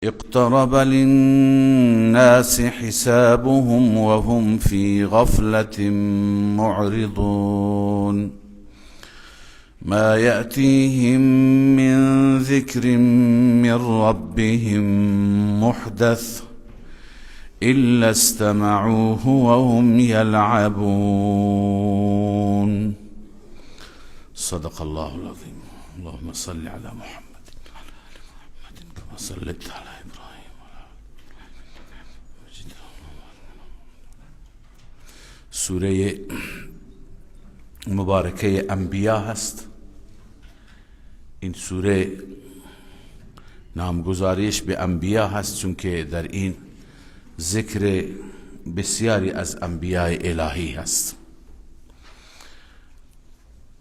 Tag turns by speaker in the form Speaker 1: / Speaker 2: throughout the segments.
Speaker 1: اقترب للناس حسابهم وهم في غفلة معرضون. ما يأتيهم من ذكر من ربهم محدث إلا استمعوه وهم يلعبون. صدق الله العظيم. اللهم صل على محمد وعلى آل محمد كما صليت على إبراهيم وعلى آل. سوره مبارکه انبیا هست. این سوره نامگذاریش به انبیا هست چون که در این ذکر بسیاری از انبیاء الهی هست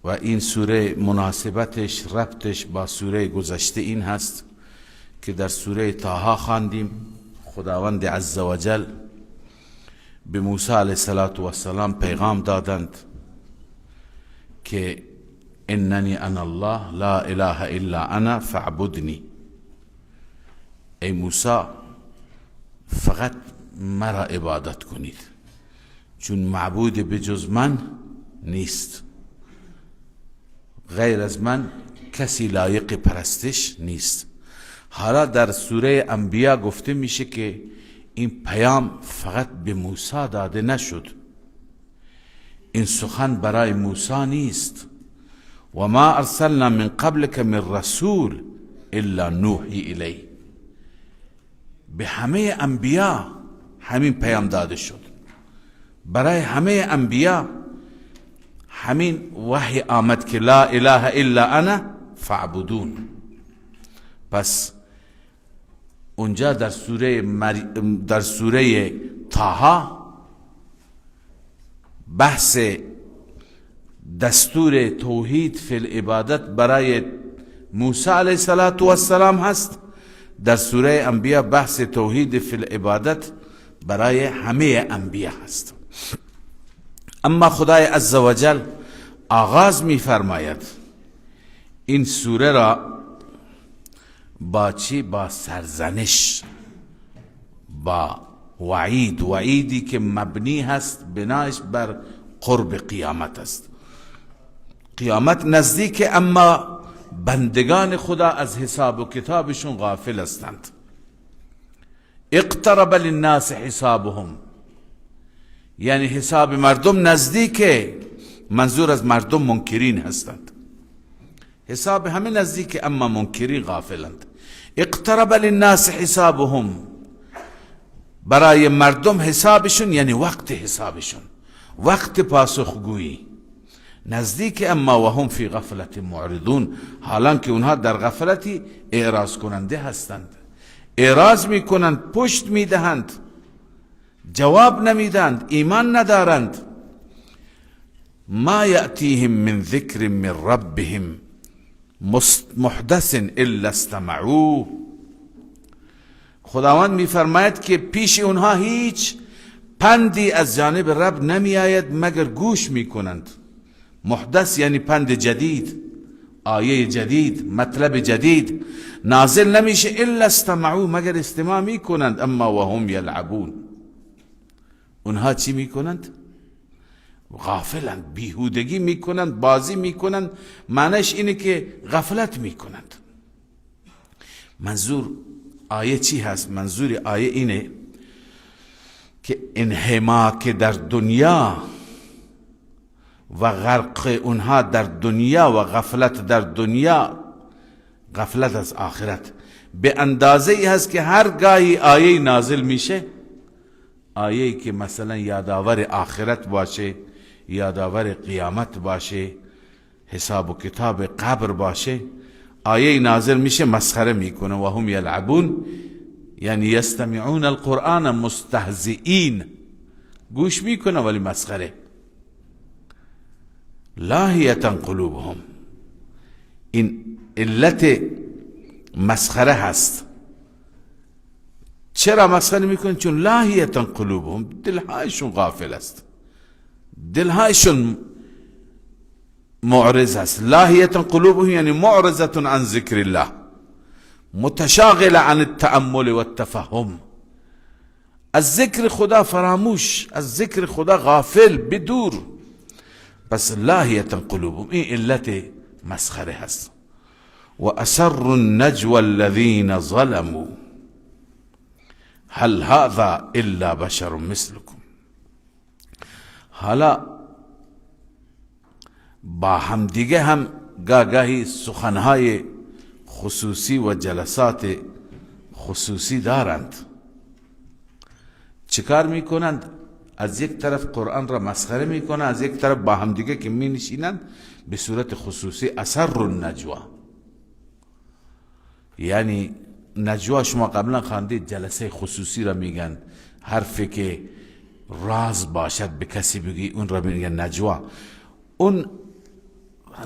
Speaker 1: و این سوره مناسبتش، ربطش با سوره گذشته این هست که در سوره طه خواندیم. خداوند عزوجل به موسی علیه السلام پیغام دادند که اننی انا الله لا اله الا انا فاعبدنی. ای موسی، فقط مرا عبادت کنید، چون معبود بجز من نیست، غیر از من کسی لایق پرستش نیست. حالا در سوره انبیا گفته میشه که این پیام فقط به موسی داده نشد، این سخن برای موسی نیست. و ما ارسلنا من قبلك من رسول الا نوحی الیه. به همه انبیا همین پیام داده شد، برای همه انبیا همین وحی آمد که لا اله الا انا فاعبدون. پس اونجا در سوره طه بحث دستور توحید فی العبادت برای موسی علیه السلام هست. در سوره انبیا بحث توحید فی العبادت برای همه انبیا هست. اما خدای عزوجل آغاز می فرماید این سوره را با چی؟ با سرزنش، با وعید، وعیدی که مبنی هست، بنایش بر قرب قیامت است. قیامت نزدیک، اما بندگان خدا از حساب و کتابشون غافل هستند. اقترب للناس حسابهم، یعنی حساب مردم نزدیکه، منظور از مردم منکرین هستند. حساب همه نزدیکه اما منکرین غافلند. اقترب للناس حسابهم، برای مردم حسابشون یعنی وقت حسابشون، وقت پاسخگویی نزدیک، اما و هم فی غفلت معرضون، حالان که اونها در غفلتی اعراض کننده هستند، اعراض میکنند، پشت میدهند، جواب نمیدند، ایمان ندارند. ما یأتیهم من ذکر من ربهم محدث الا استمعوه. خداوند میفرماید که پیش اونها هیچ پندی از جانب رب نمیآید مگر گوش میکنند. محدث یعنی پند جدید، آیه جدید، مطلب جدید نازل نمیشه، الا استمعوه، مگر استماع میکنند. اما و هم یلعبون، اونها چی میکنند؟ غافلند، بیهودگی میکنند، بازی میکنند. معنیش اینه که غفلت میکنند. منظور آیه چی هست؟ منظور آیه اینه که انهماک در دنیا و غرق اونها در دنیا و غفلت در دنیا، غفلت از آخرت، به اندازه ای هست که هر گاهی آیه نازل میشه، آیه که مثلا یادآور آخرت باشه، یادآور قیامت باشه، حساب و کتاب قبر باشه، آیه نازل میشه مسخره میکنه. و هم یلعبون، یعنی یستمعون القرآن مستهزئین، گوش میکنه ولی مسخره. لاهیة قلوبهم، این علت مسخره هست. چرا مسخره میکنن؟ چون لاهیة قلوبهم، دلهایشون غافل است، دلهایشون معرض است. لاهیة قلوبهم یعنی معرضة عن ذکر الله، متشاغل عن التأمل و التفهم، از ذکر خدا فراموش، از ذکر خدا غافل، بدور. پس لاهیة قلوبهم، این علت مسخره هست. و اسر النجوى الذین ظلموا هل هذا الا بشر مثلكم. حالا با همدیگه هم گاهی سخنهای خصوصی و جلسات خصوصی دارند. چیکار میکنند؟ از یک طرف قرآن را مسخره میکنند، از یک طرف با همدیگه که می نشینند به صورت خصوصی اسر النجوا، یعنی نجوا شما قبلا خواندید جلسه خصوصی را میگن، حرفی که راز باشد به کسی بگی اون را میگن نجوا. اون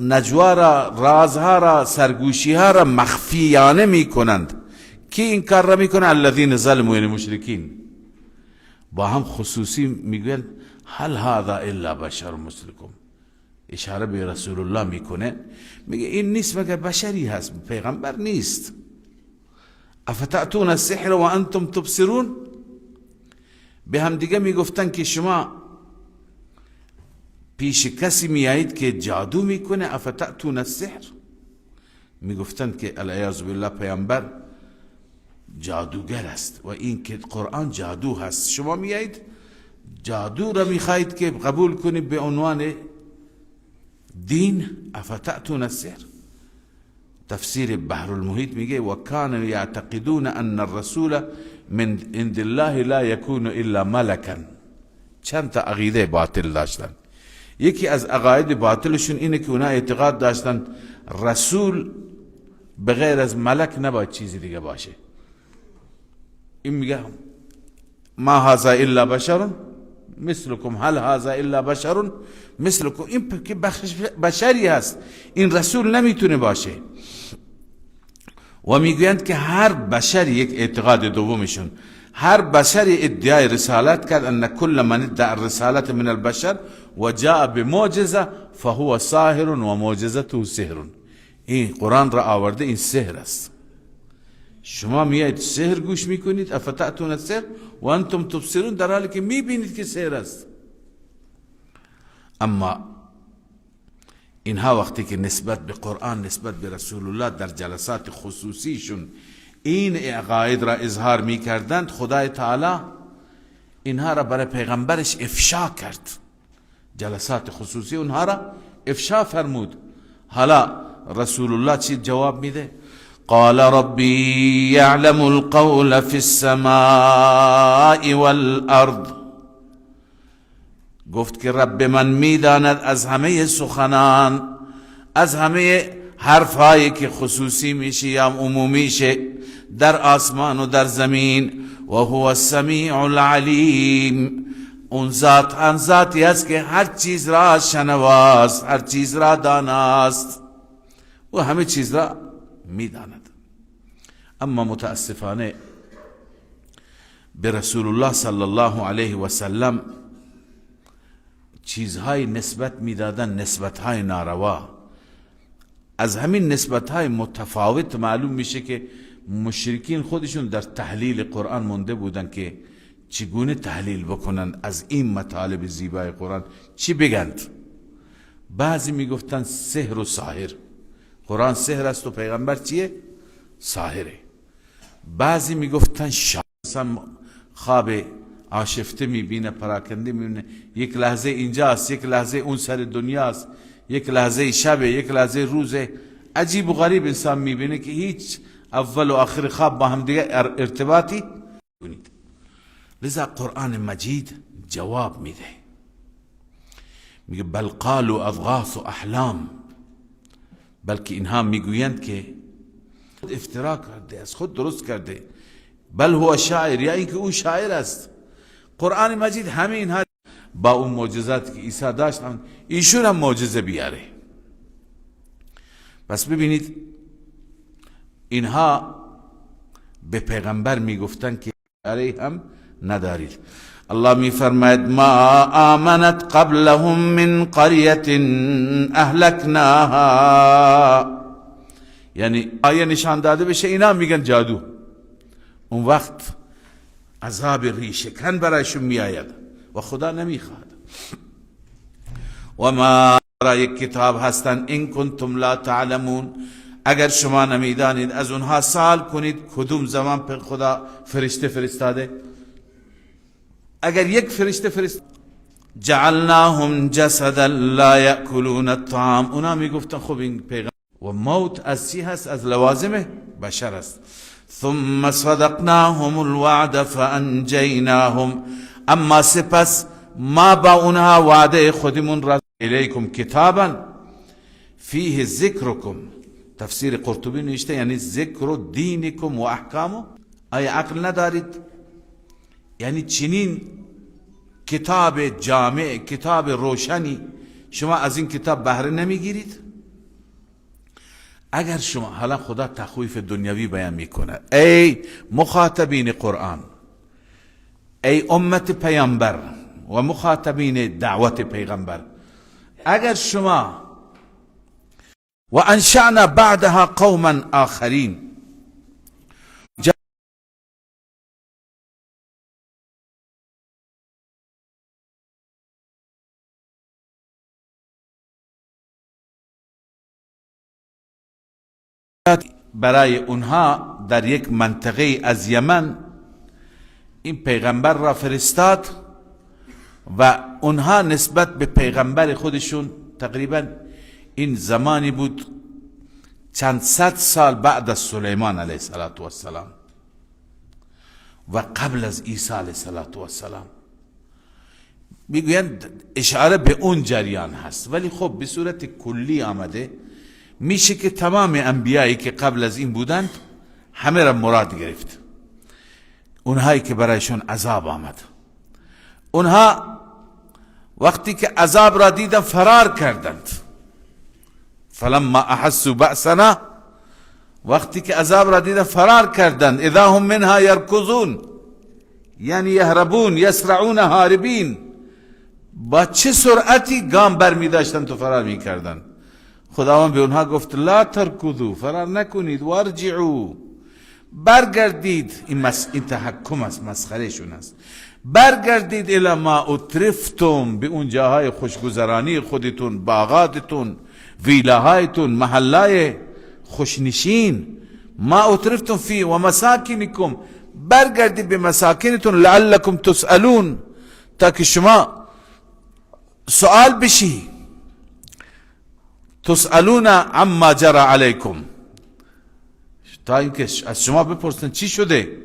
Speaker 1: نجوا را، رازها را، سرگوشی ها را مخفیانه میکنند. کی این کار را میکنه؟ الذین ظلموا، یعنی مشرکین. با هم خصوصی میگویند هل هذا الا بشر مثلکم، اشاره به رسول الله میکنه، میگه این نیست مگر بشری هست، پیغمبر نیست. افتأتون السحر و انتم تبصرون. به هم دیگه میگفتن که شما پیش کسی میایید که جادو میکنه، افتأتون السحر، میگفتن که العیاذ بالله پیامبر جادوگر است و این که قرآن جادو هست، شما میایید جادو را میخواهید که قبول کنید به عنوان دین. افتأتون السحر. تفسیر بحر المحیط میگه و کانوا یعتقدون ان الرسول من عند الله لا یکون الا ملکا. چند تا عقیده باطل داشتن. یکی از عقاید باطلشون اینه که اونا اعتقاد داشتن رسول به غیر از ملک نباید چیزی دیگه باشه. این میگه ما هذا الا بشر مثلکم هل هذا الا بشر مثلکم، این که بشری هست، این رسول نمیتونه باشه. و میگویند که هر بشری، یک اعتقاد دومشون، هر بشری ادعای رسالت کرد، ان کل من ادعا الرسالت من البشر و جاء بمعجزه فهو ساحر و معجزته سحر. این قرآن را آورده، این سحر است. شما میایید سحر گوش میکنید، افتأتون السحر و انتم تبصرون، در حالی که میبینید که سحر است. اما اینها وقتی که نسبت به قرآن، نسبت به رسول الله در جلسات خصوصیشون این عقاید را اظهار میکردند، خدای تعالی اینها را برای پیغمبرش افشا کرد. جلسات خصوصی اونها را افشا فرمود. حالا رسول الله چی جواب میده؟ قال ربی یعلم القول فی السماء والارض. گفت که رب من میداند از همه سخنان، از همه حرفهایی که خصوصی میشه یا عمومی شه، در آسمان و در زمین. و هو السمیع العلیم. اون ذات آن ذاتی است که هر چیز را شنواست، هر چیز را داناست و همه چیز را میداند. اما متاسفانه به رسول الله صلی الله علیه و سلم چیزهای نسبت میدادن، نسبتهای ناروا. از همین نسبتهای متفاوت معلوم میشه که مشرکین خودشون در تحلیل قرآن مونده بودن که چگونه تحلیل بکنن از این مطالب زیبای قرآن، چی بگند. بعضی میگفتن سحر و ساحر، قرآن سحر است و پیغمبر چیه؟ ساحره. بعضی میگفتن شاید خواب آشفته میبینه، پراکنده میبینه، یک لحظه اینجاست، یک لحظه اون سر دنیاست، یک لحظه شبه، یک لحظه روزه. عجیب و غریب انسان میبینه که هیچ اول و آخر خواب با هم دیگه ارتباطی کنید. لذا قرآن مجید جواب میده، میگه بل قالوا اضغاث احلام، بلکه اینها میگویند که افترا کرده، از خود درست کرده. بل هو شاعر، یا اینکه او شاعر است. قرآن مجید همه اینها با اون معجزات که عیسی داشت، ایشون هم معجزه بیاره. پس ببینید اینها به پیغمبر میگفتن که علیه هم ندارید. الله میفرماید ما آمنت قبلهم من قریة اهلکناها. یعنی آیه نشان داده بشه، اینا میگن جادو. اون وقت عذاب ریشه‌کن برایشون میآید و خدا نمیخواد. و ما برای کتاب هستند، این کنتم لا تعلمون، اگر شما نمیدانید از اونها سوال کنید کدوم زمان خدا فرشته فرستاده. اگر یک فرشته فرست، جعلناهم جسدا لا یأکلون الطعام، اونا میگفتن خب این پیغمبر و موت از چی هست؟ از لوازم بشر است. ثم صدقناهم الوعد فانجیناهم، اما سپس ما با اونها وعده خودمون را. الیکم کتابا فیه ذکرکم، تفسیر قرطبی نوشته یعنی ذکر دینکم و احکامو. آیا عقل ندارید؟ یعنی چنین کتاب جامع، کتاب روشنی، شما از این کتاب بهره نمیگیرید؟ اگر شما حالا خدا تخویف دنیوی بیان میکنه، ای مخاطبین قرآن، ای امت پیامبر و مخاطبین دعوت پیغمبر، اگر شما و انشأنا بعدها قوما آخرین، برای اونها در یک منطقه از یمن این پیغمبر را فرستاد و اونها نسبت به پیغمبر خودشون تقریبا این زمانی بود چند صد سال بعد از سلیمان علیه السلام و قبل از عیسی علیه السلام، میگویند اشاره به اون جریان هست، ولی خب به صورت کلی آمده. میشه که تمام انبیایی که قبل از این بودند همه را مراد گرفت، اونهایی که برایشون عذاب آمد، اونها وقتی که عذاب را دیدن فرار کردند. فلما احسوا بأسنا، وقتی که عذاب را دیدن فرار کردند. اذا هم منها یرکضون، یعنی یهربون، یسرعون هاربین، با چه سرعتی گام بر می داشتند تو فرار می کردند. خداوند به اونها گفت لا ترکضوا، فرار نکنید، وارجعوا، برگردید. این تحکم است، مسخرهشون است. برگردید الی ما اترفتم، به اون جاهای خوشگذرانی خودتون، باغاتتون، ویلاهایتون، محلای خوشنشین. ما اترفتم فی و مساکنکم، برگردید به مساکنتون، لعلکم تسألون، تا که شما سوال بشی. تسألون عما جرى علیکم، تا اینکه از شما بپرسن چی شده،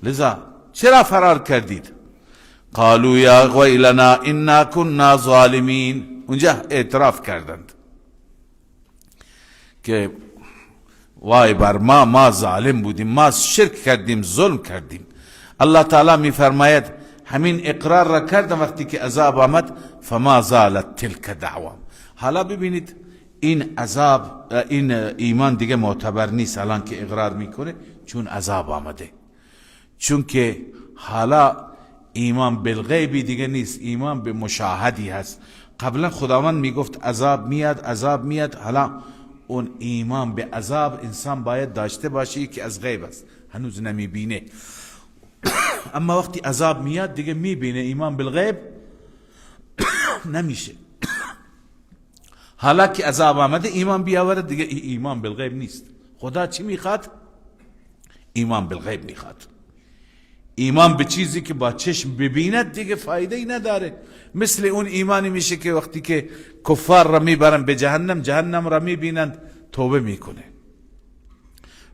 Speaker 1: لذا چرا فرار کردید؟ قالوا یا ویلنا انا كنا ظالمین. اونجا اعتراف کردند که وای بر ما، ما ظالم بودیم، ما شرک کردیم، ظلم کردیم. الله تعالی می فرماید همین اقرار را کردم وقتی که عذاب آمد، فما زالت تلک دعوام. حالا ببینید این عذاب، این ایمان دیگه معتبر نیست الان که اقرار میکنه، چون عذاب آمده، چون که حالا ایمان بالغیبی دیگه نیست، ایمان به مشاهدی هست. قبلا خداوند میگفت عذاب میاد، عذاب میاد، حالا اون ایمان به عذاب انسان باید داشته باشه که از غیب است، هنوز نمیبینه. اما وقتی عذاب میاد دیگه میبینه، ایمان بالغیب نمیشه. حالا که عذاب آمده ایمان بیاورد، دیگه ایمان بالغیب نیست. خدا چی میخواد؟ ایمان بالغیب میخواد. ایمان به چیزی که با چشم ببیند دیگه فایده ای نداره. مثل اون ایمانی میشه که وقتی که کفار را میبرن به جهنم، جهنم را میبینند توبه میکنه،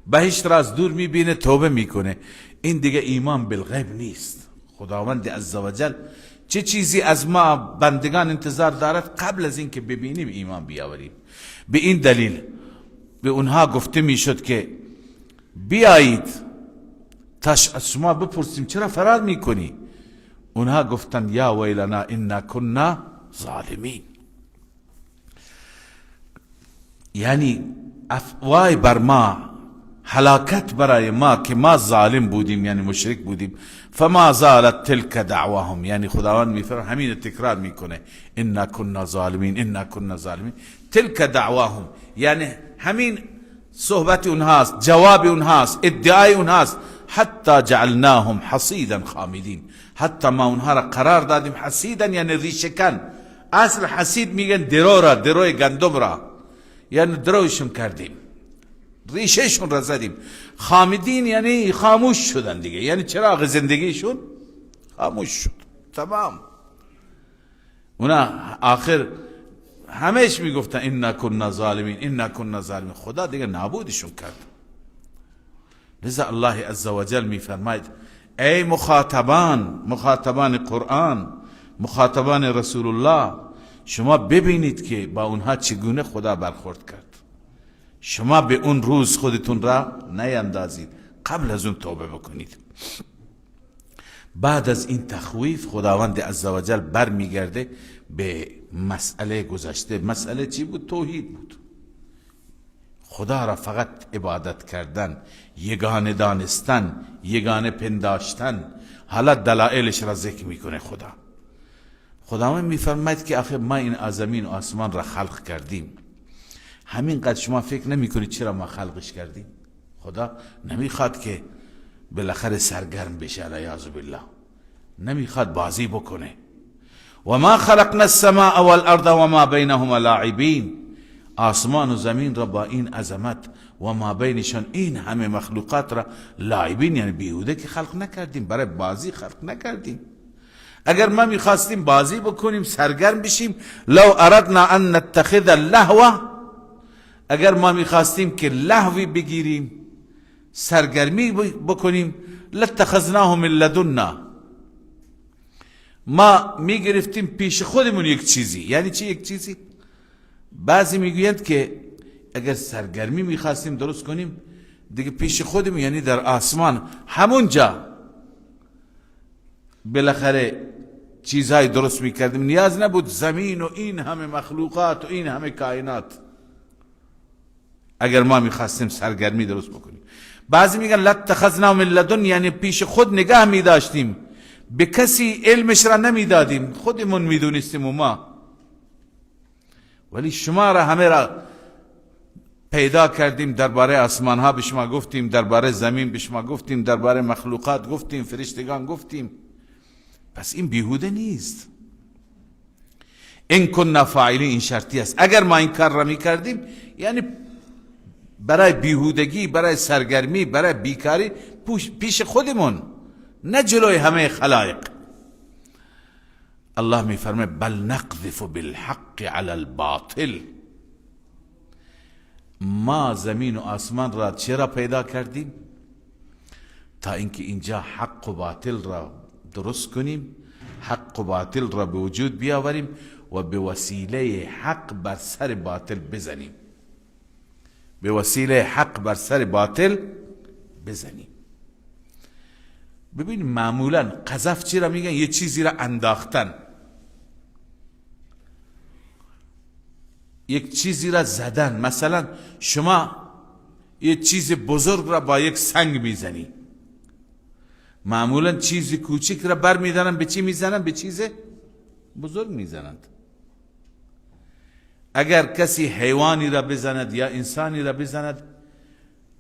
Speaker 1: بهشت را از دور میبینه توبه میکنه. این دیگه ایمان بالغیب نیست. خداوند عزوجل چه چیزی از ما بندگان انتظار دارد؟ قبل از اینکه ببینیم ایمان بیاوریم. به این دلیل به اونها گفته میشد که بیایید تا از شما بپرسیم چرا فرار میکنی؟ اونها گفتند یا ویلنا انا کنا ظالمین، یعنی وای بر ما، هلاکت برای ما که ما ظالم بودیم، یعنی مشرک بودیم. فما زالت تلک دعواهم، یعنی خداوند میفرماید، همین تکرار میکنه، انا کنا ظالمین، انا کنا ظالمین. تلک دعواهم یعنی همین صحبت اونهاست، جواب اونهاست، ادعای اونهاست. حتی جعلناهم حصیدا خامدین، حتی ما اونها را قرار دادیم حصیدا یعنی ریشه‌کن. اصل حصید میگن درو را، دروی گندم را، یعنی دروشون کردیم، ریشهشون را زدیم. خامدین یعنی خاموش شدن دیگه، یعنی چراغ زندگیشون خاموش شد، تمام. اونا آخر همیش میگفتن انا كنا ظالمین، انا كنا ظالمین. خدا دیگه نابودشون کرد. لذا الله عزوجل میفرماید ای مخاطبان، مخاطبان قرآن، مخاطبان رسول الله، شما ببینید که با اونها چگونه خدا برخورد کرد. شما به اون روز خودتون را نیندازید، قبل از اون توبه بکنید. بعد از این تخویف خداوند عزوجل بر میگرده به مسئله گذشته. مسئله چی بود؟ توحید بود. خدا را فقط عبادت کردن، یگانه دانستن، یگانه پنداشتن. حالا دلائلش را ذکر میکنه خدا. خداوند میفرماید که آخه ما این زمین و آسمان را خلق کردیم، همین قدر شما فکر نمیکنید چرا ما خلقش کردیم؟ خدا نمیخواد که بالاخره سرگرم بشه، علیاذ بالله، نمیخواد بازی بکنه. و ما خلقنا السماء والارض و ما بینهما لاعبین. آسمان و زمین را با این عظمت و ما بینشان این همه مخلوقات را لاعبین، یعنی بیهوده که خلق نکردیم، برای بازی خلق نکردیم. اگر ما میخواستیم بازی بکنیم، سرگرم بشیم، لو اردنا ان نتخذ اللهو، اگر ما میخواستیم که لهوی بگیریم، سرگرمی بکنیم، لاتخذناه من لدنا، ما میگرفتیم پیش خودمون یک چیزی. یعنی چی یک چیزی؟ بعضی میگویند که اگر سرگرمی میخواستیم درست کنیم دیگه پیش خودمون، یعنی در آسمان همونجا بالاخره چیزهای درست میکردیم، نیاز نبود زمین و این همه مخلوقات و این همه کائنات، اگر ما میخواستیم سرگرمی درست بکنیم. بعضی میگن لاتخذنا من لدن، یعنی پیش خود نگاه میداشتیم، به کسی علمش را نمیدادیم، خودمون میدونستیم و ما، ولی شما را همه را پیدا کردیم، درباره آسمان ها به شما گفتیم، درباره زمین به شما گفتیم، درباره مخلوقات گفتیم، فرشتگان گفتیم. پس این بیهوده نیست. این کنا فاعلین، این شرطی است. اگر ما این کار را میکردیم، یعنی برای بیهودگی، برای سرگرمی، برای بیکاری پیش خودمون، نه جلوی همه خلایق. الله میفرمه بل نقذف بالحق علی الباطل. ما زمین و آسمان را چرا پیدا کردیم؟ تا اینکه اینجا حق و باطل را درست کنیم، حق و باطل را به وجود بیاوریم و به وسیله حق بر سر باطل بزنیم، به وسیله حق بر سر باطل بزنیم. ببین معمولا قذف چی را میگن؟ یه چیزی را انداختن، یک چیزی را زدن. مثلا شما یه چیز بزرگ را با یک سنگ میزنی، معمولا چیز کوچک را بر میدارن، به چی میزنن؟ به چیز بزرگ میزنند. اگر کسی حیوانی را بزند یا انسانی را بزند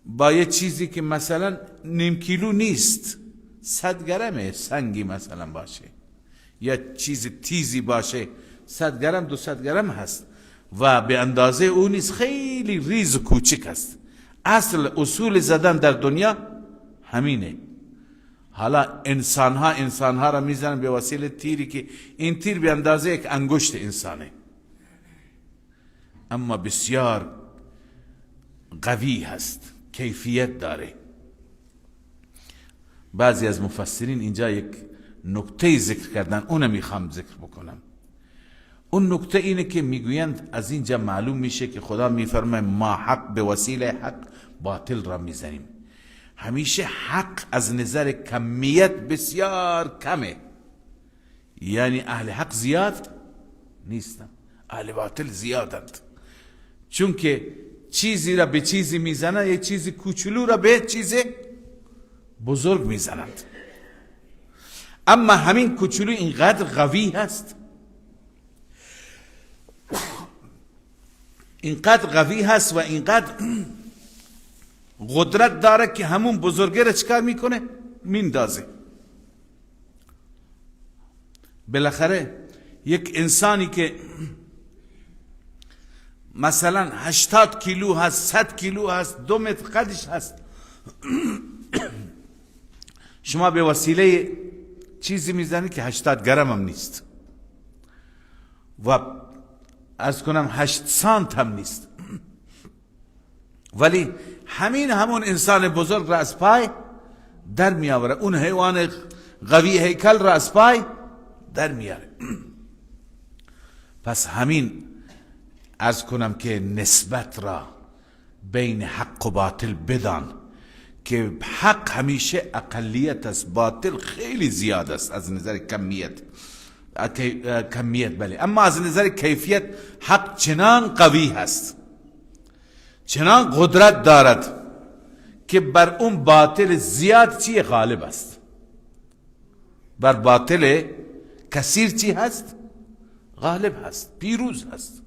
Speaker 1: با یه چیزی که مثلا نیم کیلو نیست، 100 گرمه، سنگی مثلا باشه یا چیز تیزی باشه، 100 گرم 200 گرم هست و به اندازه اون نیست، خیلی ریز و کوچک است. اصل اصول زدن در دنیا همینه. حالا انسانها را میزنن به وسیله تیری که این تیر به اندازه یک انگشت انسانه، اما بسیار قوی هست، کیفیت داره. بعضی از مفسرین اینجا یک نکته ذکر کردن، اونم میخوام ذکر بکنم. اون نکته اینه که میگویند از اینجا معلوم میشه که خدا میفرماید ما حق به وسیله حق باطل را میزنیم. همیشه حق از نظر کمیت بسیار کمه، یعنی اهل حق زیاد نیستن، اهل باطل زیادند. چون که چیزی را به چیزی میزنن، یه چیزی کوچولو را به چیز بزرگ میزنند، اما همین کوچولو اینقدر قوی هست، اینقدر قوی هست و اینقدر قدرت داره که همون بزرگه را چکار میکنه؟ میندازه. بالاخره یک انسانی که مثلا 80 کیلو هست، 100 کیلو هست، 2 متر قدش هست، شما به وسیله چیزی میزنید که 80 گرم هم نیست و از کنم 8 سانت هم نیست، ولی همین همون انسان بزرگ را از پای در میآوره، اون حیوان قوی هیکل را از پای در میاره. پس همین عرض کنم که نسبت را بین حق و باطل بدان که حق همیشه اقلیت است، باطل خیلی زیاد است از نظر کمیت، بله، اما از نظر کیفیت حق چنان قوی هست، چنان قدرت دارد که بر اون باطل زیاد چی غالب است، بر باطل کثیر چی هست؟ غالب هست، پیروز هست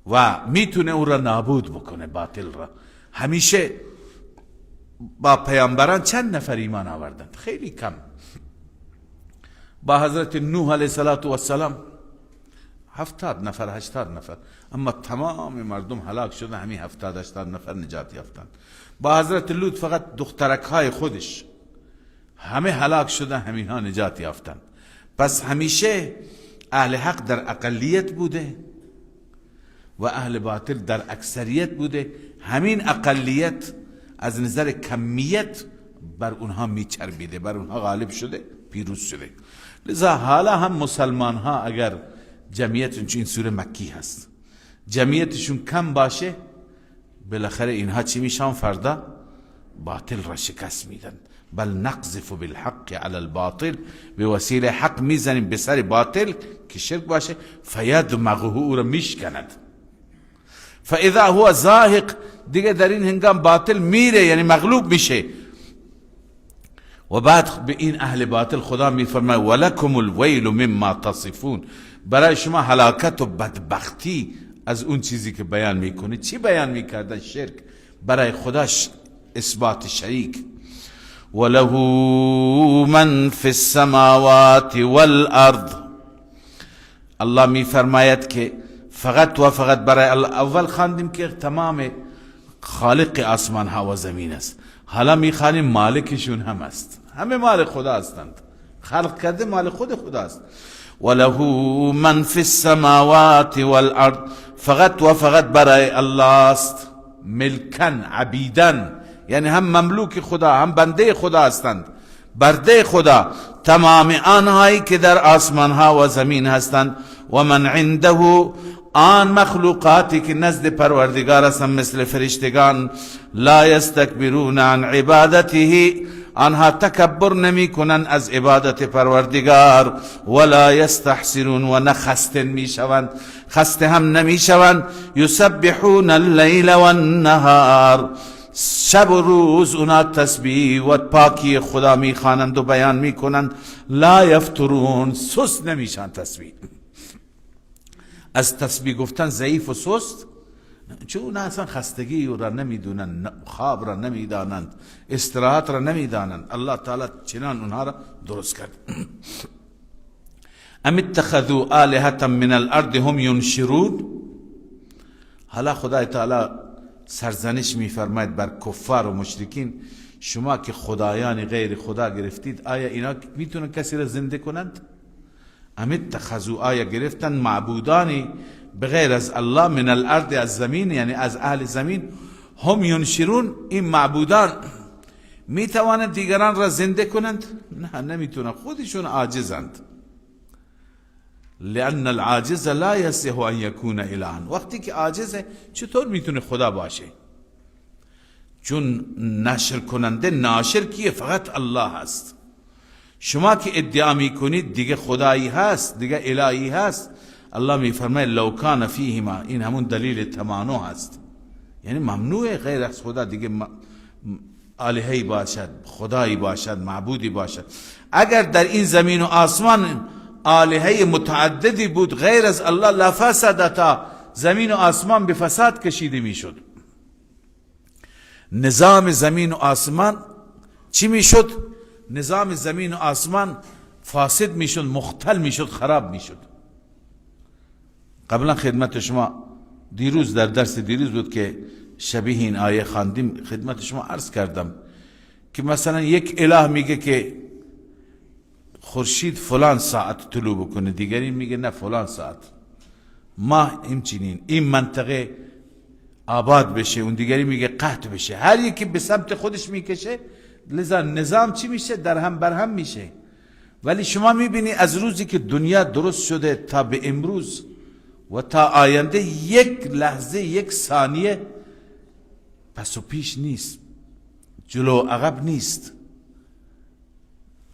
Speaker 1: و میتونه او را نابود بکنه، باطل را. همیشه با پیامبران چند نفر ایمان آوردند؟ خیلی کم. با حضرت نوح علیه السلام 70 نفر، 80 نفر، اما تمام مردم هلاک شدن، همین 70 80 نفر نجات یافتند. با حضرت لوط فقط دخترک های خودش همه هلاک شدن، همین ها نجات یافتند. پس همیشه اهل حق در اقلیت بوده و اهل باطل در اکثریت بوده. همین اقلیت از نظر کمیت بر اونها میچربیده، بر اونها غالب شده، پیروز شده. لذا حالا هم مسلمان ها اگر جمعیتشون، چون این سوره مکی هست، جمعیتشون کم باشه، بالاخره اینها چی میشن؟ فردا باطل را شکست میدن. بل نقذف بالحق علی الباطل، به وسیله حق میزنیم به سر باطل که شرک باشه، فیدمغه، او را میشکند. فاذا هو زاهق، دیگه در این هنگام باطل میره، یعنی مغلوب میشه. و بعد به این اهل باطل خدا میفرماید ولکم الویل مما تصفون، برای شما هلاکت و بدبختی از اون چیزی که بیان میکنه. چی بیان میکردن؟ شرک، برای خداش اثبات شریک. وله من فی السماوات والارض، الله میفرماید که فقط و فقط برای الله. اول خواندیم که تمام خالق آسمان ها و زمین است، حالا میخوانیم مالکشون هم است، همه مال خدا هستند، خلق کرده مال خود خدا است. وله من فی السماوات والارض، فقط و فقط برای الله است. ملکن، عبیدن، یعنی هم مملوک خدا هم بنده خدا هستند، برده خدا. تمام آنهایی که در آسمان ها و زمین هستند، و من عنده، آن مخلوقاتی که نزد پروردگار هستند مثل فرشتگان، لا یستکبرون عن عبادته، آنها تکبر نمی کنند از عبادت پروردگار، ولا یستحسرون، و نه خسته می شوند، خسته هم نمی شوند. یسبحون اللیل والنهار، شب و روز اونا تسبیح و پاکی خدا می خوانند و بیان می کنند. لا یفترون، سست نمیشن تسبیح، از تسبیح گفتن ضعیف و سست، چون اونا اصلا خستگی را نمیدونند، خواب را نمیدانند، استراحت را نمیدانند. الله تعالی چنان اونها را درست کرد. ام اتخذوا آلهة من الارض هم ینشرون. حالا خدای تعالی سرزنش میفرماید بر کفار و مشرکین، شما که خدایان غیر خدا گرفتید، آیا اینا میتونن کسی را زنده کنند؟ ام اتخذوا، آیا گرفتن معبودانی بغیر از الله، من الارض، از زمین، یعنی از اهل زمین، هم ینشرون، این معبودان میتوانند دیگران را زنده کنند؟ نه، نمیتونن، خودشون عاجزند. لأن العاجز لا يصح ان يكون الها، وقتی که عاجزه چطور میتونه خدا باشه؟ چون نشر کننده، ناشر کیه؟ فقط الله هست. شما که ادعا میکنید دیگه خدایی هست، دیگه الهی هست، الله میفرماید لو کان فیهما، این همون دلیل تمانع هست، یعنی ممنوع غیر از خدا دیگه الهی باشد، خدایی باشد، معبودی باشد. اگر در این زمین و آسمان آلهه متعددی بود غیر از الله، لفسدتا، زمین و آسمان به فساد کشیده میشد. نظام زمین و آسمان چی میشد؟ نظام زمین و آسمان فاسد میشد، مختل میشد، خراب میشد. قبلا خدمت شما دیروز در درس دیروز بود که شبیه این آیه خواندیم، خدمت شما عرض کردم که مثلا یک اله میگه که خورشید فلان ساعت طلوع بکنه، دیگری میگه نه فلان ساعت، ماه همچنین، این منطقه آباد بشه، اون دیگری میگه قحط بشه، هر یکی به سمت خودش میکشه، لذا نظام چی میشه؟ در هم بر هم میشه. ولی شما میبینی از روزی که دنیا درست شده تا به امروز و تا آینده یک لحظه یک ثانیه پس و پیش نیست، جلو عقب نیست.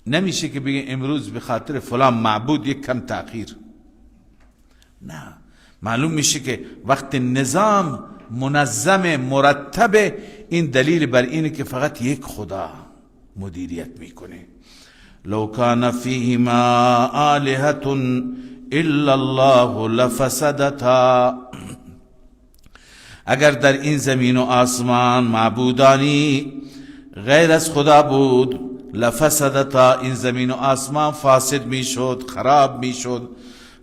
Speaker 1: نمیشه که بگه امروز به خاطر فلان معبود یک کم تأخیر، نه. معلوم میشه که وقت نظام منظم مرتب، این دلیل بر اینه که فقط یک خدا مدیریت میکنه. لو کان فیهما آلهة الا الله لفسدتا، اگر در این زمین و آسمان معبودانی غیر از خدا بود، لفسدتا، این زمین و آسمان فاسد میشد، خراب میشد.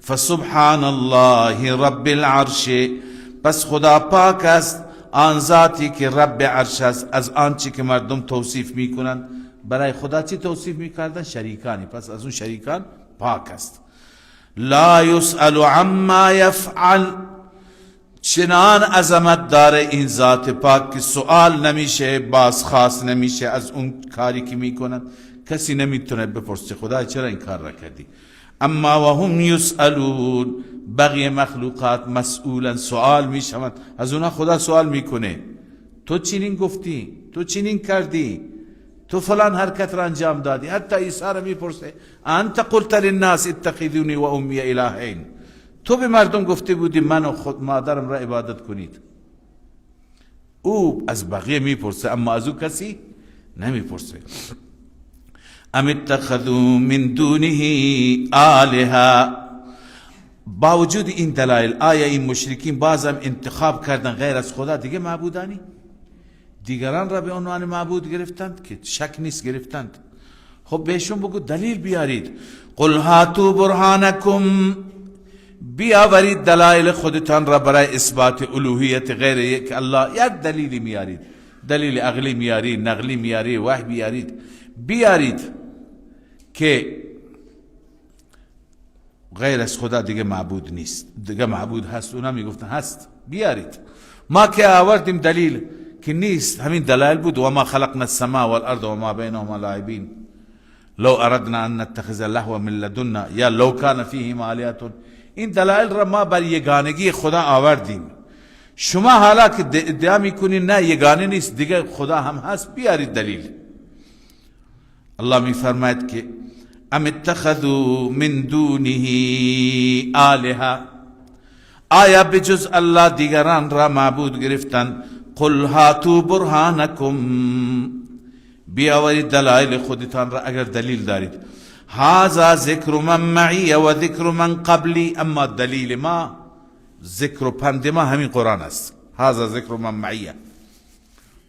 Speaker 1: فسبحان الله رب العرش، پس خدا پاک است، آن ذاتی که رب عرش است، از آنچه که مردم توصیف میکنند. برای خدا چی توصیف میکردن؟ شریکانی، پس از اون شریکان پاک است. لا یسأل عما یفعل، چنان عظمت داره این ذات پاک که سوال نمیشه، بازخواست نمیشه از اون کاری که میکنن. کسی نمیتونه بپرسه خدا چرا این کار را کردی. اما و هم یسألون، بقیه مخلوقات مسئولن، سوال میشوند از اونها. خدا سوال میکنه تو چنین گفتی، تو چنین کردی، تو فلان حرکت را انجام دادی. حتی عیسی را میپرسه انت قلت للناس اتخذونی و امی الهین، تو به مردم گفته بودی من و خود مادرم را عبادت کنید. او از بقیه میپرسه اما از او کسی نمیپرسه. ام اتخذوا من دونه آلهة، با وجود این دلایل آیا این مشرکین بازم انتخاب کردن غیر از خدا دیگه معبودانی؟ دیگران را به عنوان معبود گرفتند که شک نیست گرفتند. خب بهشون بگو دلیل بیارید. قل هاتوا برهانکم، بیاورید دلایل خودتان را برای اثبات الوهیت غیر یک الله. یک دلیلی میارید، دلیل عقلی میارید، نقلی میارید، وحی بیارید، بیارید که غیر از خدا دیگه معبود نیست، دیگه معبود هست. اونا میگفتن هست، بیارید. ما که آوردیم دلیل که نیست، همین دلایل بود. و ما خلقنا السماء والارض و ما بینهما لاعبین لو اردنا ان نتخذ لهوا من لدنا یا لو کان فیهما آلهة. این دلایل را ما بر یگانگی خدا آوردیم. شما حالا که ادعا میکنی نه یگانه نیست، دیگه خدا هم هست، بیارید دلیل. الله میفرماید که ام اتخذوا من دونه آلهة، آیا بجز الله دیگران را معبود گرفتن؟ قل هاتوا برهانکم، بیاورید دلایل خودتان را اگر دلیل دارید. هذا ذکر من معی و ذکر من قبلی، اما دلیل ما، ذکر و پند ما همین قرآن است. هذا ذکر من معی،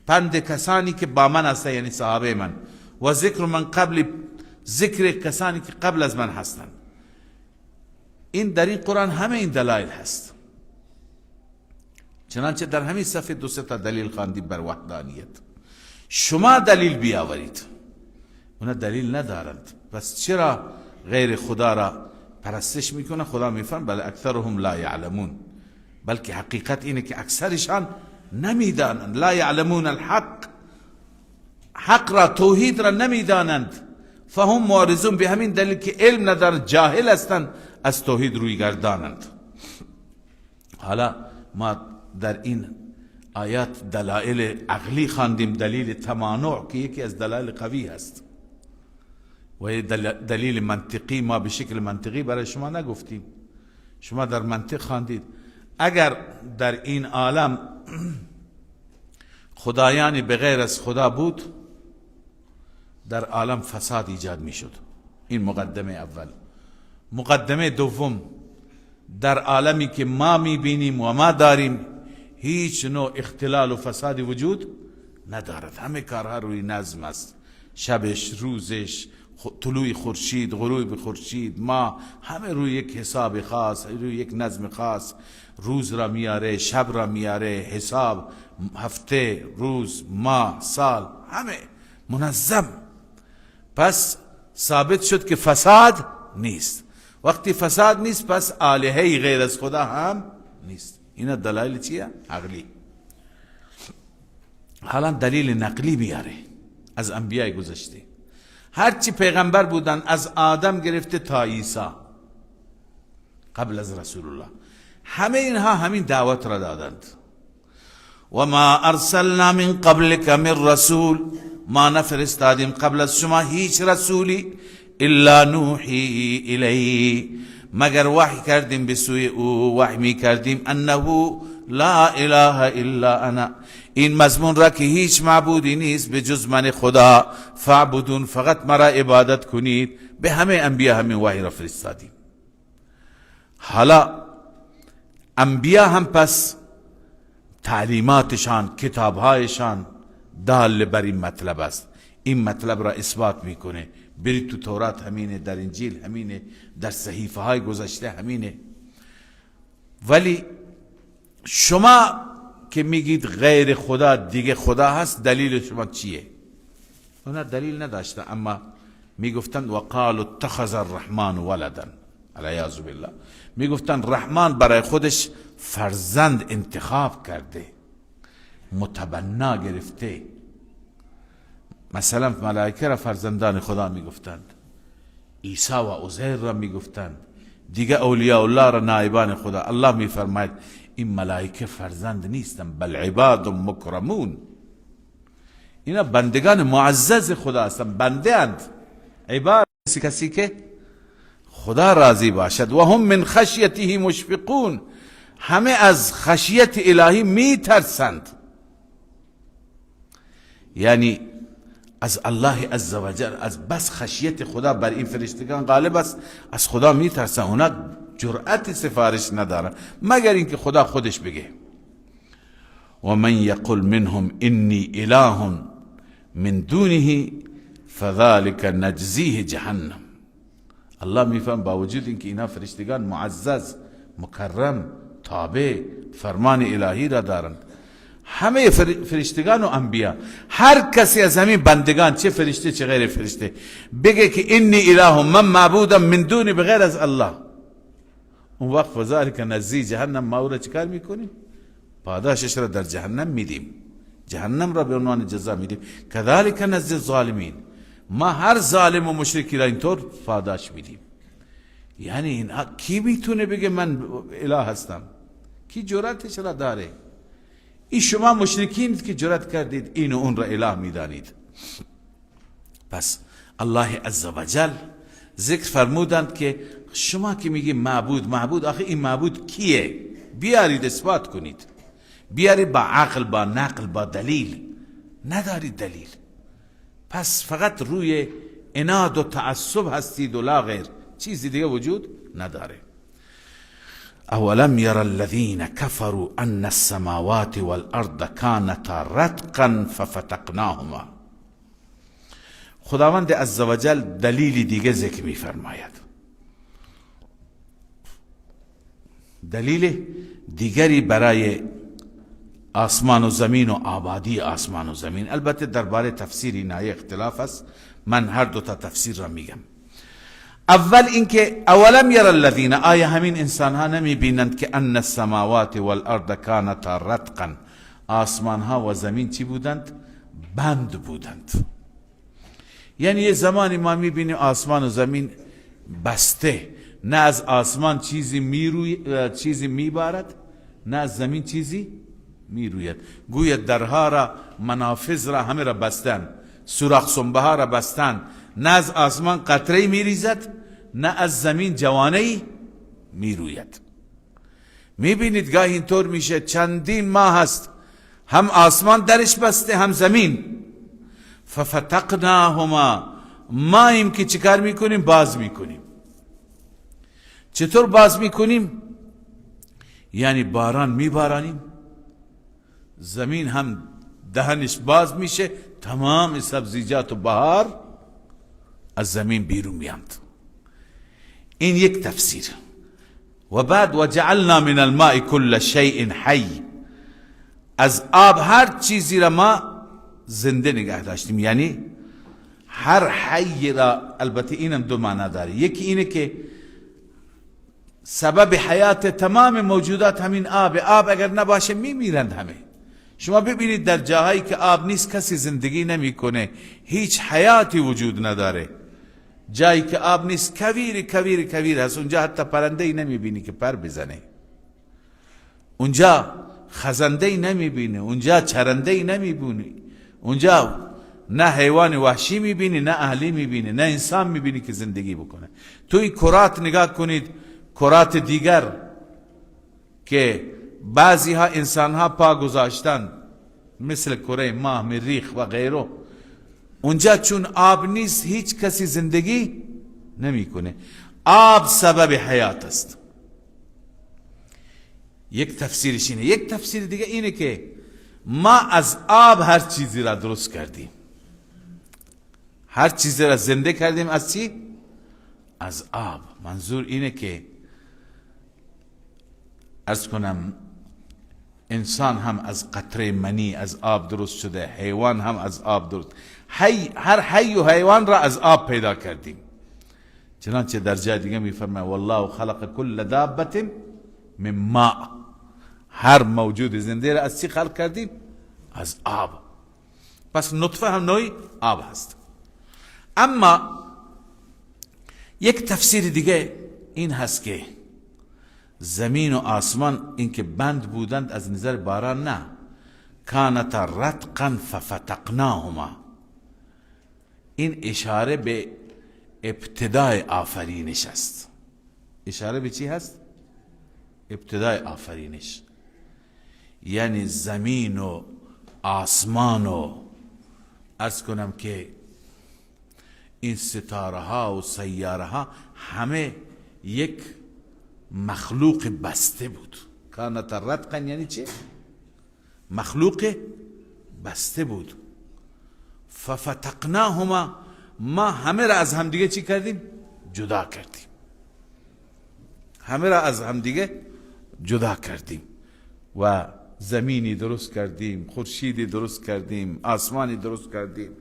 Speaker 1: پند کسانی که با من هستند یعنی صحابه من، و ذکر من قبلی، ذکر کسانی که قبل از من هستند. این در این قرآن همه این دلایل هست. چنانچه در همین صفحه دو سه تا دلیل خواندیم بر وحدانیت. شما دلیل بیاورید، اونا دلیل ندارند. پس چرا غیر خدا را پرستش میکنه؟ خدا میفرماید بل اکثرهم لا یعلمون، بلکه حقیقت اینه که اکثرشان نمیدانند. لا یعلمون الحق، حق را، توحید را نمیدانند. فهم معرضون، به همین دلیل که علم ندارند، جاهل هستند، از توحید روی گردانند. حالا ما در این آیات دلایل عقلی خواندیم، دلیل تمانع که یکی از دلایل قوی هست و دلیل منطقی ما به شکل منطقی برای شما نگفتیم، شما در منطق خواندید. اگر در این عالم خدایانی به غیر از خدا بود، در عالم فساد ایجاد میشد. این مقدمه اول. مقدمه دوم، در عالمی که ما میبینیم و ما داریم هیچ نوع اختلال و فسادی وجود ندارد، همه کارها روی نظم است، شبش، روزش، طلوع خورشید، غروب خورشید، ما همه روی یک حساب خاص، روی یک نظم خاص. روز را میاره، شب را میاره، حساب هفته، روز، ماه، سال، همه منظم. پس ثابت شد که فساد نیست. وقتی فساد نیست پس آلهه غیر از خدا هم نیست. اینا دلایل چیه؟ عقلی. حالا دلیل نقلی میاره از انبیاء گذشته. هرچی پیغمبر بودن از آدم گرفته تا عیسی قبل از رسول الله، همه اینها همین دعوت را دادند. و ما ارسلنا من قبلک من رسول، ما نفرستادیم قبل از شما هیچ رسولی، الا نوحی الیه، مگر وحی کردیم به سوی او، وحی می کردیم انه لا اله الا انا، این مضمون را که هیچ معبودی نیست به جز من خدا، فاعبدون، فقط مرا عبادت کنید. به همه انبیا همین وحی را فرستادیم. حالا انبیا هم پس تعلیماتشان، کتابهایشان دال بر این مطلب است، این مطلب را اثبات میکنه. برید تو تورات همینه، در انجیل همینه، در صحیفه های گذشته همینه. ولی شما که میگید غیر خدا دیگه خدا هست، دلیل شما چیه؟ اونا دلیل نداشته، اما میگفتند وقالوا اتخذ الرحمن ولدا، العیاذ بالله. میگفتند رحمان برای خودش فرزند انتخاب کرده، متبنا گرفته. مثلا ملائکه را فرزندان خدا میگفتند، عیسی و عزیر را میگفتند، دیگه اولیاء الله را نائبان خدا. الله میفرماید این ملائکه فرزند نیستن، بل عباد مکرمون، اینا بندگان معزز خدا هستند، بنده اند، عباد، کسی که خدا راضی باشد. و هم من خشیته مشفقون، همه از خشیت الهی میترسند، یعنی از الله عزوجل، از بس خشیت خدا بر این فرشتگان غالب است، از خدا میترسن، اونا جرأت سفارش ندارن مگر اینکه خدا خودش بگه. و من یقل منهم انی اله من دونه فذلك نجزیه جهنم. الله میفهم با وجود اینکه اینا فرشتگان معزز، مکرم، تابع فرمان الهی را دارند، همه فرشتگان و انبیا، هر کسی از همین بندگان، چه فرشته چه غیر فرشته، بگه که انی اله، من معبودم، من دونی، بغیر از الله، اون وقت فذلک نجزی جهنم، ما او را چیکار میکنیم؟ پاداشش را در جهنم میدیم، جهنم را به عنوان جزا میدیم. کذالک نجزی الظالمین، ما هر ظالم و مشرکی را اینطور پاداش میدیم. یعنی این کی میتونه بگه من اله هستم؟ کی جرأتش را داره؟ این شما مشرکین که جرأت کردید این و اون را اله میدانید. پس الله عزوجل ذکر فرمودند که شما که میگی معبود معبود، آخه این معبود کیه؟ بیارید اثبات کنید، بیارید با عقل، با نقل، با دلیل. ندارید دلیل، پس فقط روی عناد و تعصب هستید و لا غیر، چیزی دیگه وجود نداره. اولم ير الذين كفروا ان السماوات والارض كانتا رتقا ففتقناهما. خداوند عزوجل دلیل دیگه ذکر می فرماید، دلیل دیگری برای آسمان و زمین و آبادی آسمان و زمین. البته درباره تفسیر این آیه اختلاف است، من هر دو تا تفسیر را میگم. اول اینکه اولم یر الذین، آیا همین انسان ها نمی بینند که ان السماوات والارض کانتا رتقا، آسمان ها و زمین چی بودند؟ بند بودند. یعنی یه زمانی ما می بینیم آسمان و زمین بسته، نه از آسمان چیزی میبارد، نه از زمین چیزی میروید. گویا درها را، منافذ را، همه را بستن، سوراخ سنبه ها را بستن، نه از آسمان قطره میریزد، نه از زمین جوانه میروید. میبینید گاهی اینطور میشه، چندین ماه هست هم آسمان درش بسته هم زمین. ففتقناهما، ما ایم که چیکار میکنیم؟ باز میکنیم. چطور باز میکنیم؟ یعنی باران میبارانیم، زمین هم دهنش باز میشه، تمام سبزیجات و بهار از زمین بیرون میاند. این یک تفسیر. و بعد و جعلنا من الماء كل شیء حی، از آب هر چیزی را ما زنده نگه داشتیم، یعنی هر حی را. البته اینم دو معنا داره، یکی اینه که سبب حیات تمام موجودات همین آب، آب اگر نباشه میمیرند همه. شما ببینید در جاهایی که آب نیست کسی زندگی نمیکنه، هیچ حیاتی وجود نداره. جایی که آب نیست کویر کویر کویر هست، اونجا حتی پرنده ای نمیبینی که پر بزنه، اونجا خزنده ای نمیبینی، اونجا چرنده ای نمیبینی، اونجا نه حیوان وحشی میبینی، نه اهلی میبینی، نه انسان میبینی که زندگی بکنه. توی کرات نگاه کنید، کرات دیگر که بعضی ها انسان ها پا گذاشتن، مثل کره ماه، مریخ و غیره، اونجا چون آب نیست هیچ کسی زندگی نمیکنه. آب سبب حیات است. یک تفسیرش اینه. یک تفسیر دیگه اینه که ما از آب هر چیزی را درست کردیم، هر چیزی را زنده کردیم از چی؟ از آب. منظور اینه که عرض کنم انسان هم از قطره منی از آب درست شده، حیوان هم از آب درست، هر حی و حیوان را از آب پیدا کردیم. چنانچه در جای دیگه میفرماید والله خلق کل دابة من ماء، هر موجود زنده را از چی خلق کردیم؟ از آب. پس نطفه هم نوعی آب هست. اما یک تفسیر دیگه این هست که زمین و آسمان این که بند بودند از نظر باران نه، کانتا رتقا ففتقناهما، این اشاره به ابتدای آفرینش است. اشاره به چی هست؟ ابتدای آفرینش، یعنی زمین و آسمان و عرض کنم که این ستاره ها و سیاره ها همه یک مخلوق بسته بود. کانت رتقا یعنی چه؟ مخلوق بسته بود. ففتقناهما، ما همه را از همدیگه چی کردیم؟ جدا کردیم. همه را از همدیگه جدا کردیم و زمینی درست کردیم، خورشیدی درست کردیم، آسمانی درست کردیم.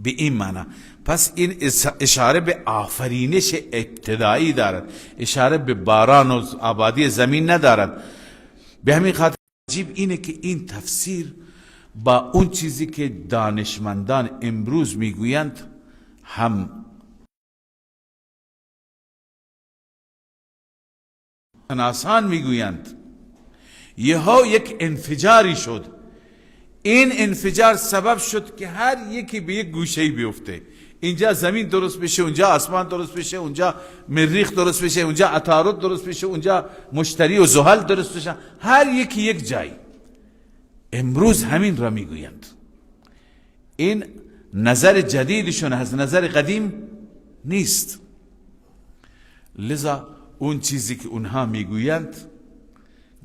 Speaker 1: به این معنا. پس این اشاره به آفرینش ابتدایی دارد، اشاره به باران و آبادی زمین ندارد. به همین خاطر عجیب اینه که این تفسیر با اون چیزی که دانشمندان امروز میگویند هم شناسان میگویند. یهو یک انفجاری شد، این انفجار سبب شد که هر یکی به یک گوشه‌ای بیفته. اینجا زمین درست بشه، اونجا آسمان درست بشه، اونجا مریخ درست بشه، اونجا عطارد درست بشه، اونجا مشتری و زحل درست بشه، هر یکی یک جای. امروز همین را میگویند. این نظر جدیدشون از نظر قدیم نیست. لذا اون چیزی که اونها میگویند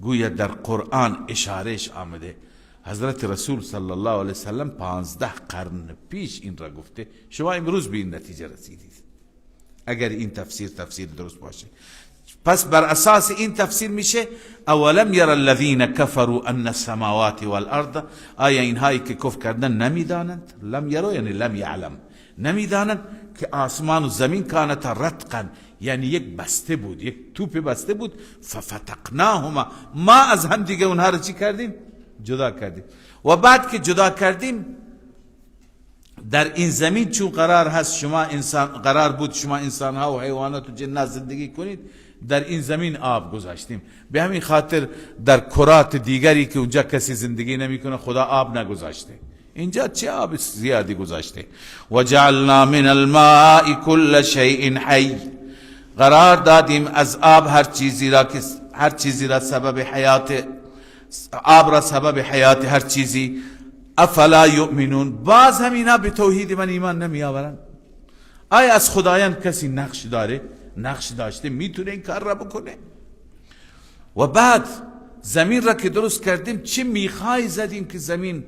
Speaker 1: گویا در قرآن اشارهش آمده. حضرت رسول صلی الله علیه وسلم 15 قرن پیش این را گفته، شما امروز به این نتیجه رسیدید اگر این تفسیر تفسیر درست باشه. پس بر اساس این تفسیر میشه اولم یر الذین کفروا ان السماوات والارض، آیا اینهایی که کفر کردن نمیدانند؟ لم یرو یعنی لم یعلم، نمیدانند که آسمان و زمین کانت رتقا، یعنی یک بسته بود، یک توپ بسته بود. ففتقناهما، ما از هم دیگه اونها رو چی کردیم؟ جدا کردیم. و بعد که جدا کردیم در این زمین چون قرار هست شما انسان، قرار بود شما انسان ها و حیوانات و جنات زندگی کنید، در این زمین آب گذاشتیم. به همین خاطر در کرات دیگری که اونجا کسی زندگی نمیکنه خدا آب نگذاشته، اینجا چه آب زیادی گذاشته. و جعلنا من الماء كل شیء حی، قرار دادیم از آب هر چیزی را که هر چیزی را سبب حیات، آب را سبب حیات هر چیزی. افلا یؤمنون، باز هم اینا به توحید من ایمان نمی آورند. آیا از خدایان کسی نقش داره؟ نقش داشته میتونه این کار را بکنه؟ و بعد زمین را که درست کردیم چه میخای زدیم که زمین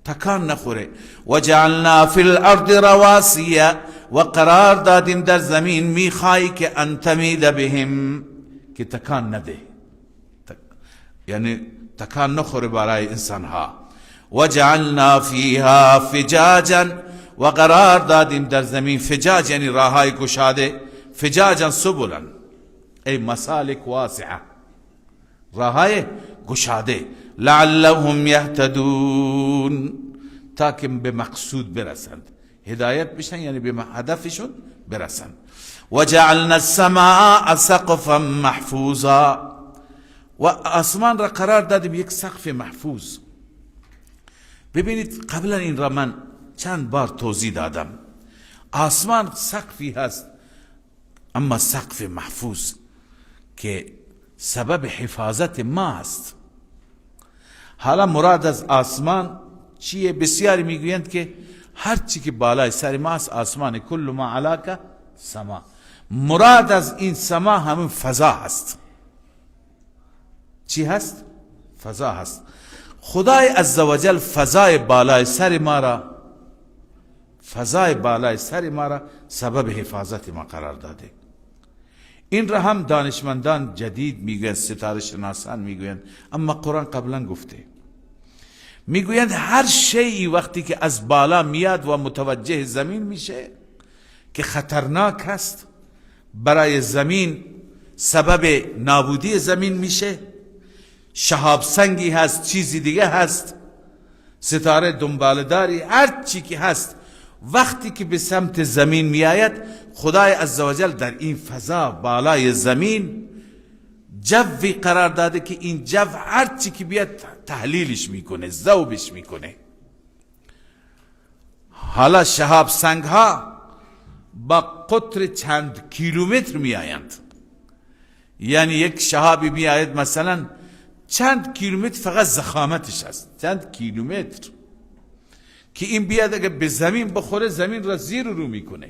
Speaker 1: تکان نخوره. و جعلنا فی الارض رواسی، و قرار دادیم در زمین میخایی که ان تمید بهم، که تکان نده، یعنی تکان نخوره برای انسانها. و جعلنا فیها فجاجا، و قرار دادیم در زمین فجاج یعنی راههای گشاده، فجاجا سبلا ای مسالک واسعه، راههای گشاده، لعلهم یهتدون، تا که به مقصود برسند، هدایت بشن یعنی به هدفشون برسند. و جعلنا السماء سقفا محفوظا، و آسمان را قرار دادیم یک سقف محفوظ. ببینید قبلا این را من چند بار توضیح دادم، آسمان سقفی هست اما سقف محفوظ که سبب حفاظت ما است. حالا مراد از آسمان چیه؟ بسیاری میگویند که هر چی که بالای سر ما است آسمان، کل ما علاک سما. مراد از این سما همون فضا هست. چی هست؟ فضا هست. خدای عزوجل فضای بالای سر ما را، فضای بالای سر ما را سبب حفاظت ما قرار داده. این را هم دانشمندان جدید میگویند، ستاره شناسان میگویند، اما قرآن قبلا گفته. میگویند هر شیئی وقتی که از بالا میاد و متوجه زمین میشه که خطرناک هست برای زمین، سبب نابودی زمین میشه، شهاب سنگی هست، چیزی دیگه هست، ستاره دنبالداری، هر چی که هست، وقتی که به سمت زمین میآید، خدای عزوجل در این فضا بالای زمین جوی قرار داده که این جو هر چی که بیاد تحلیلش میکنه، ذوبش میکنه. حالا شهاب سنگ ها با قطر چند کیلومتر میآیند، یعنی یک شهابی میآید مثلا چند کیلومتر فقط زخامتش هست، چند کیلومتر، که این بیاد اگه به زمین بخوره زمین را زیر رو میکنه.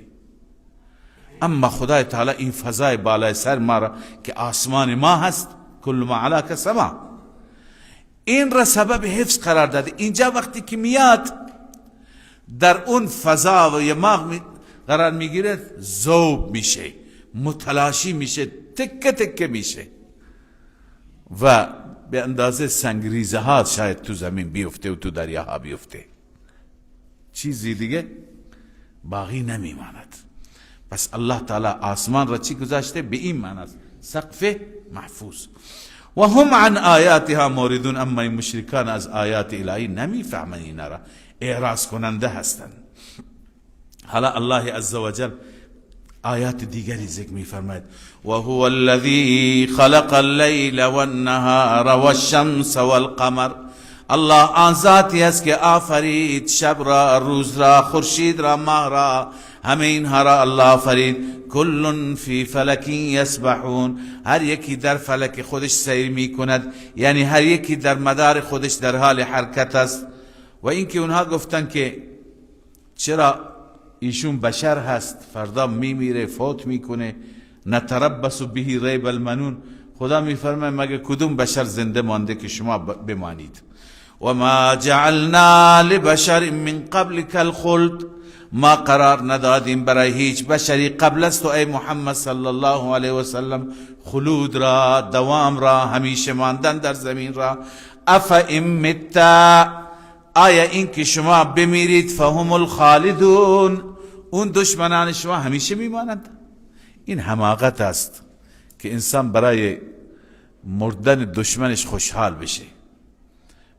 Speaker 1: اما خدای تعالی این فضای بالای سر ما را که آسمان ما هست، کل ما علاک سما، این را سبب حفظ قرار داده. اینجا وقتی که میاد در اون فضا و یماغ قرار میگیره، ذوب میشه، متلاشی میشه، تکه تکه میشه و به اندازه سنگریزه ها شاید تو زمین بیفته و تو دریاها بیفته، چیزی دیگه باقی نمیماند. پس الله تعالی آسمان را چی گذاشته؟ به این معنی است، سقف محفوظ. و هم عن آیاتها موردون، اما این مشرکان از آیات الهی نمیفهمند، اینا را اعراض کننده هستند. حالا الله عزوجل آیات دیگری ذکر میفرماید: و هو الذی خلق اللیل والنهار والشمس والقمر. الله آن ذاتی است که آفرید شب را، روز را، خورشید را، ماه را، همه اینها را الله آفرید. کل فی فلک یسبحون، هر یکی در فلک خودش سیر می کند، یعنی هر یکی در مدار خودش در حال حرکت است. و اینکه اونها گفتن که چرا ایشون بشر هست، فردا میمیره، فوت میکنه، نتربص به ریب المنون، خدا میفرماید مگه کدوم بشر زنده مانده که شما بمانید؟ و ما جعلنا لبشر من قبلك الخلد، ما قرار ندادیم برای هیچ بشری قبل از تو ای محمد صلی الله علیه و سلم خلود را، دوام را، همیشه ماندن در زمین را. اف ان مت، آیا این که شما بمیرید، فهم الخالدون، اون دشمنان شما همیشه میمانند. این حماقت است که انسان برای مردن دشمنش خوشحال بشه.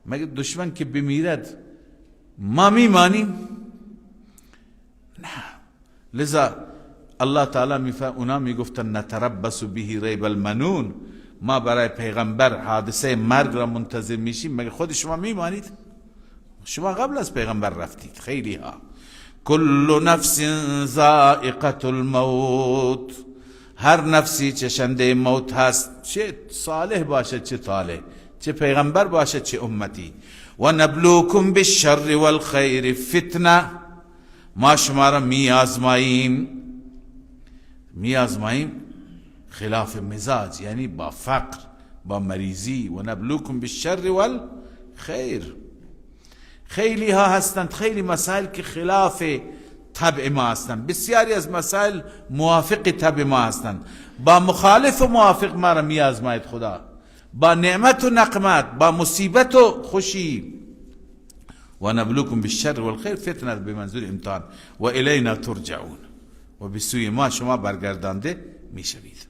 Speaker 1: مگه دشمن که بمیرد ما میمانیم؟ نه. لذا الله تعالی میفرماید، اونا میگفتن نتربص به ریب المنون، ما برای پیغمبر حادثه مرگ را منتظر میشیم، مگه خود شما میمانید؟ شما قبل از پیغمبر رفتید. خیلی ها. کل نفس ذائقة الموت، هر نفسی چشنده موت هست، چه صالح باشه چه طالح، چه پیغمبر باشه چه امتی. و نبلوکم بالشر والخیر فتنه، ما شما را میازماییم، میازماییم خلاف مزاج، یعنی با فقر، با مریضی. و نبلوکم بالشر والخیر. خیلی ها هستند، خیلی مسائل که خلاف طبع ما هستند، بسیاری از مسائل موافق طبع ما هستند. با مخالف و موافق ما را میازماید خدا، با نعمت و نقمت، با مصیبت و خوشی. و نبلوکم بالشر والخیر فتنه به منظور امتحان. و الینا ترجعون، و به سوی ما شما برگردانده میشوید.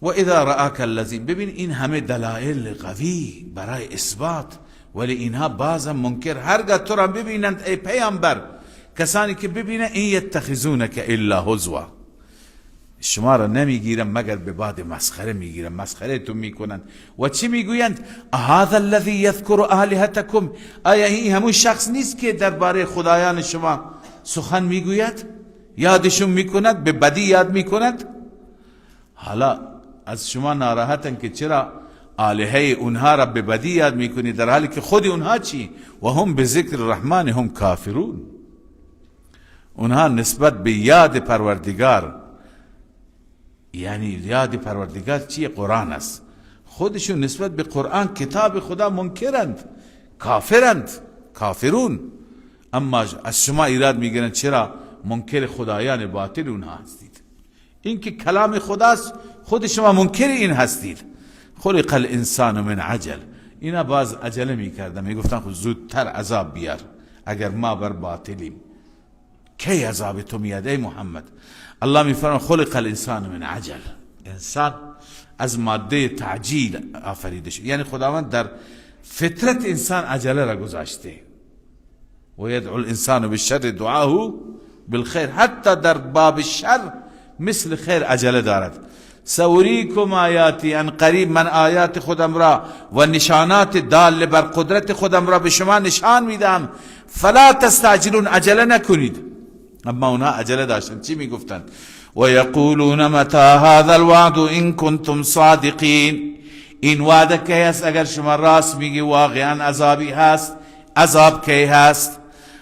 Speaker 1: و اذا رآک الذین، ببین این همه دلایل قوی برای اثبات، ولی اینها بازم منکر. هرگاه تو را ببینند ای پیامبر، کسانی که ببینند این یتخذونک الا هزوا، شما را نمیگیرن مگر به باد مسخره میگیرن، مسخره تو میکنند. و چی میگویند؟ هذا الذی یذکر آلهتکم، آیا این همون شخص نیست که درباره خدایان شما سخن میگوید، یادشون میکند، به بدی یاد میکند؟ حالا از شما ناراحتن که چرا آلهه اونها را به بدی یاد میکنی، در حالی که خود اونها چی؟ و هم به ذکر الرحمن هم کافرون. اونها نسبت به یاد پروردگار، یعنی یاد پروردگار چیه؟ قرآن است. خودشون نسبت به قرآن کتاب خدا منکرند، کافرند، کافرون. اما از شما ایراد میگیرند چرا منکر خدایان باطل اونها هستید؟ این که کلام خداست، خود شما منکر این هستید. خلق الانسان من عجل. اینا باز عجله میکردن، میگفتن خب زودتر عذاب بیار اگر ما بر باطلیم. کی عذاب تو میاد ای محمد؟ الله میفرماید خلق الانسان من عجل. انسان از ماده تعجیل آفریده شد، یعنی خداوند در فطرت انسان عجله را گذاشته. و یدعو الانسان بالشر دعاه بالخیر، حتی در باب شر مثل خیر عجله دارد. سوریکم آیاتی، ان قریب من آیات خودم را و نشانات دال بر قدرت خودم را به شما نشان میدم. فلا تستعجلون، عجله نکنید. اما اونها عجله داشتن. چی میگفتن؟ و یقولون متى هذا الوعد ان کنتم صادقین. این وعده کی هست اگر شما راست میگی واقعا عذابی هست؟ عذاب کی هست؟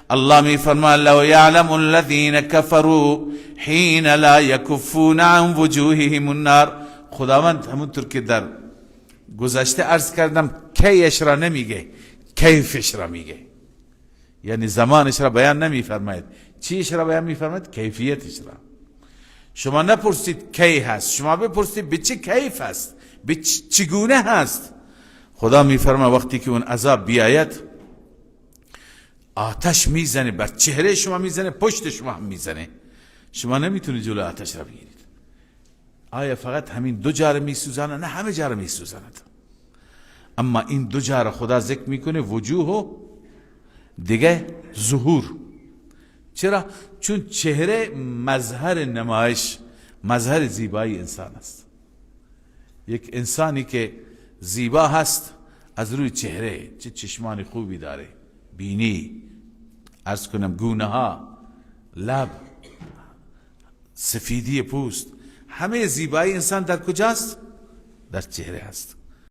Speaker 1: الله میفرماید لو یعلم الذین کفروا حین لا یکفون عن وجوههم النار. خداوند همونطور که در گذشته عرض کردم کیش را نمیگه، کیفش را میگه، یعنی زمانش را بیان نمیفرماید. چیش را بیان میفرماید؟ کیفیتش را. شما نپرسید کی هست، شما بپرسید به چه کیف هست، به چگونه هست. خدا میفرماید وقتی که اون عذاب بیاید آتش میزنه بر چهره شما، میزنه پشت شما هم میزنه، شما نمیتونید جلو آتش را بگیرید. آیا فقط همین دو جا میسوزاند؟ نه، همه جا میسوزاند. اما این دو جا را خدا ذکر میکنه، وجوه و دیگه ظهور. چرا؟ چون چهره مظهر نمایش، مظهر زیبایی انسان است. یک انسانی که زیبا هست از روی چهره، چه چشمان خوبی داره، بینی، عرض کنم گونه ها، لب، سفیدی پوست، همه زیبایی انسان در کجاست؟ در چهره هست.